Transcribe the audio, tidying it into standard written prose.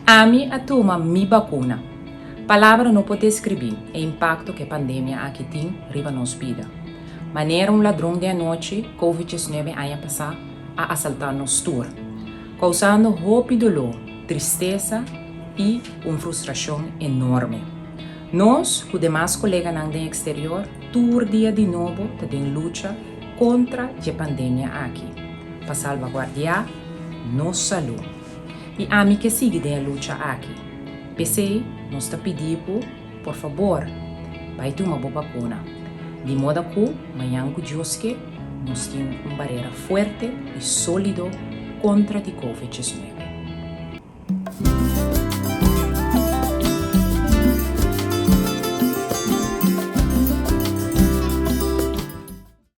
Ami a tuma mi bakuna. Palabra no por deskribí e impakto ku e pandemia aki tin riba nos bida. Manera un ladron di anochi, Covid 19 aña pasá a asaltá nos tur, kousando hopi doló, tristesa i un frustrashon enorme. Nos ku demas koleganan den eksterior tur dia di nobo ta den lucha kontra dje pandemia aki pa salbaguardiá nos salú. I ami ke sigui den e lucha aki. P'esei nos ta pidi bo, por fabor, bai tuma bo bakuna, di moda ku mañan ku Dios ke, nos tin un barera fuerte i sólido kontra di Covid 19.